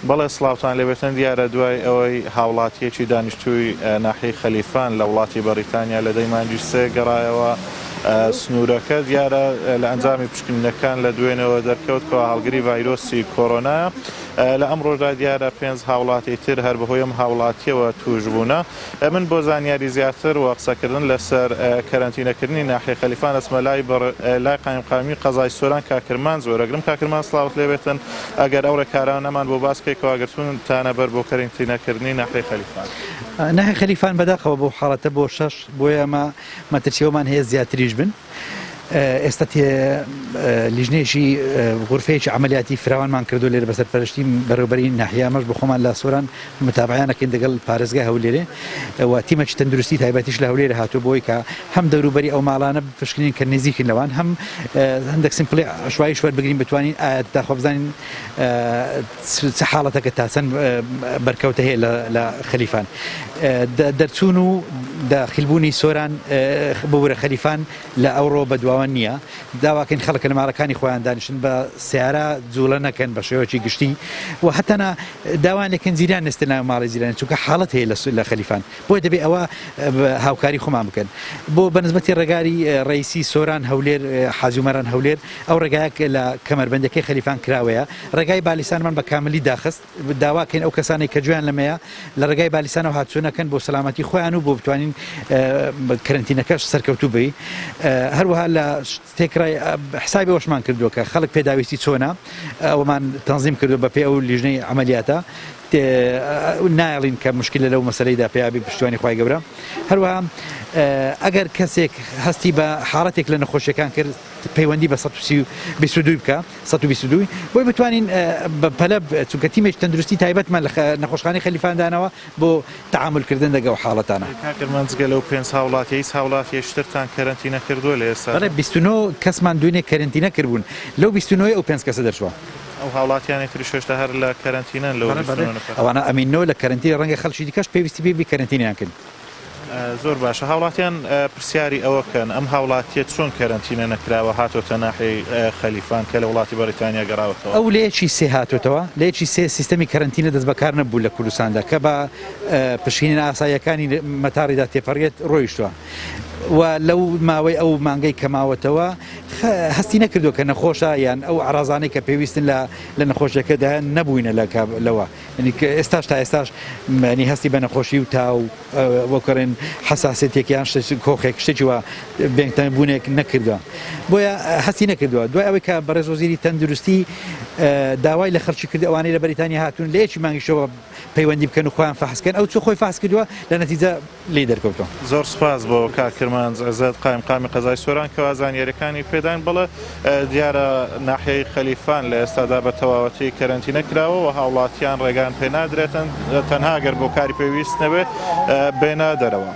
بەڵێ سڵاوتان لێبێتن دیارە دوای ئەوەی هاوڵاتیەکی دانیشتووی ناحیەی خەلیفان لە وڵاتی بەڕیتانیا لە دەی مانگی سێ گەڕایەوە سنوورەکە دیارە لە ئەنجامی پشکنینەکان لە دوێنەوە دەرکەوت کەوا هەڵگری ڤایرۆسی کۆرۆنایە لە ئەمڕۆشدا دیارە پێنج هاوڵاتی تر هەر بەهۆی ئەم هاوڵاتیەوە توش بوونە. من بۆ زانیاری زیاتر و قسەکردن لەسەر کەرەنتینەکردنی ناحیەی خەلیفان ئەچمە لای بەڕ لای قایمقامی قەزای سۆران کاک کرمانج وەرەگرم کاک کرمانج سڵاوت لێبێتن ئەگەر ئەو ڕێکارانەمان بۆ باس بکەی کەوا گرتوونتانە بەر بۆ کەرەنتینەکردنی ناحیەی خەلیفان. ناحیەی خەلیفان بەداخەوە بەو حاڵەتە بۆ شەش بۆیە ئەمە مەترسی ئەومان هەیە زیاتریش بن. ئێستا لیژنەیەکی غورفەیەکی عەمەلیاتی فراوانمان کردو لێرە بەسەر پەرشتی بەڕێوبەری ناحیە ئەمەش بۆ خۆمان لە سۆران متابعیان ئەکەین دەگەڵ پارێزگای هەولێرێ و تیمەکی تەندروستی تایبەتیش لە هەولێر هاتوو بۆی کە هەم دەوروبەری ئەو ماڵانە بپشکنین کە نزیکن لەوان هەم هەندێک سمپلی عشواییش وەربگرین بتوانین ئایا داخۆ بزانین چ حاڵەتەکە تا چەند بەرکەوتە هەیە لە خەلیفان دەرچوون و داخلبوونی سۆران ببورە خەلیفان لە ئەوڕۆ بەدواوە نییە داواکەین خەڵک لە ماڵەکانی خۆیان دانیشن بە سیارە جوڵە نەکەن بە شێوەکی گشتی و هەتەنا داوان لەکەن جیران نستە ناو ماڵی جیران چونکە حاڵەت هەیە لە خەلیفان بۆیە دەبێ ئەوە هاوکاری خۆمان بکەن بۆ بەنسبەتی ڕێگاری ڕئیسی سۆران هەولێر حاجی عومەران هەولێر ئەو ڕێگایە لە کەمەربەندەکەی خەلیفان کراوەیە ڕێگای بالیسانمان بە کاملی داخست داواکەین ئەو کەسانەی کە گوێیان لەمەیە لە ڕێگای بالیسانەوە هاتوچۆ نەکەن بۆ سەلامەتی خۆیان و بۆ بتوانین کەرەنتینەکەش سەرکەوتوو بی هەروەها لە تێکڕای حسابی ئەوەشمان کردووە کە خەڵک پێداویستی چۆنە ئەومان تەنزیم کردو بە پێ ئەو لیژنەی عملیاتە نایڵین کە مشکلە لەو مەسلەیدا پیابی پشتیوانی خوای گەورە هەروەها ئەگەر کەسێک هەستی بە حاڵەتێک لە نەخۆشیەکان کرد پەیوەندی بە 122 بکە 122 بۆی بتوانین بە پەلە چونکە تیمێکی تەندروستی تایبەتمان لە نەخۆشخانەی خەلیفان داناوە بۆ تەعامول کردن لەگەڵ ئەو حاڵەتانە. کاک ئەرمان جگە لەو پێنج هاوڵاتیە هیچ هاوڵاتیەکی ترتان کەرەنتینە کردووە لە ئێستادا؟ بەڵێ 29 کەسمان دوێنێ کەرەنتینە کردبوون لەو 29 ئەو پێنج کەسە دەرچووە. ئەو هاوڵاتیانەی تریش هێشتا هەر لە کەرەنتینەن لەو بەڵێ بەڵێ 29 نەفەرە؟ ئەوانە ئەمیننەوە لە کەرەنتینە ڕەنگە خەڵکی دیکەش پێویستی پێ بی کەرەنتینەیان کەین. زۆر باشە هاوڵاتیان پرسیاری ئەوە بکەن ئەم هاوڵاتیە چۆن کەرەنتینە نەکراوە هاتۆتە ناحیەی خەلیفان کە لە وڵاتی بەڕیتانیا گەڕاوەتەوە؟ ئەو لە یەکی سێ هاتۆتەوە، لە یەکی سێ سیستەمی کەرەنتینە دەست بەکار نەبوو لە کوردستاندا کە بە پشکنینە ئاساییەکانی مەتاڕیدا تێپەڕیت ڕۆیشتوە و لەو ماوەی ئەو مانگەی کە ماوەتەوە هەستی نەکردووە کە نەخۆشە یان ئەو ئەعرازانەی کە پێویستن لە لە نەخۆشیەکەدا نەبووینە لە لەوە یانی کە ئێستاش تا ئێستاش یانی هەستی بە نەخۆشی و تا و وەکەڕێن حەساسێتێک یان شتێک کۆخێک شتێکی وا بێنگتەن بوونێک نەکردووە بۆیە هەستی نەکردووە دوای ئەوەی کە بەڕێز وەزیری تەندروستی داوای لە خەڵکی کرد ئەوانەی لە بەریتانیا هاتوون لە یەکی مانگیشەوە پەیوەندی بکەن و خۆیان فەحس کەن ئەو چۆ خۆی فەحس کردووە لە نەتیجە لێی دەرکەوتووە. زۆر سوپاس بۆ کاک کرمانج عزەت قایمقامی قەزای سۆران کەوا زانیاریەکانی پێداین بەڵێ دیارە ناحیەی خەلیفان لە ئێستادا بە تەواوەتی کەرەنتینە کراوە و هاوڵاتیان ڕێگان پێ نادرێتن تەنها گەر بۆ کاری پێویست نەبێ بێنە دەرەوە.